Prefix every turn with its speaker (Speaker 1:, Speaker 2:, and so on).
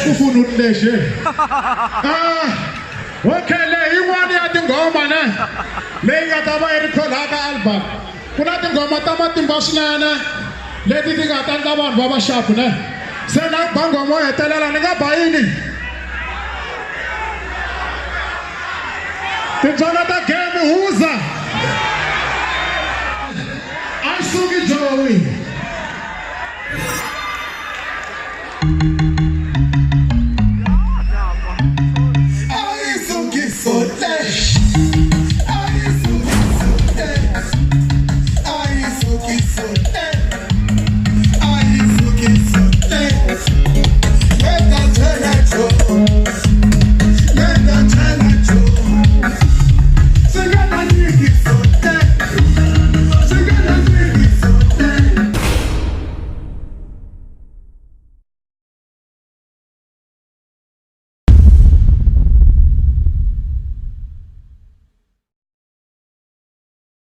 Speaker 1: xifufununu lexi. Ah, okay, leyi yin'wana ya tinghoma ne leyi nga ta va yi ri khona ka album. Ku na tinghoma ta matimba swinene leti ti nga ta endla vanhu va va xapu ne. Se na ba nghoma yo hetelela ni nga ba yini? Tintswalo ta game huza. A yi suki Joey.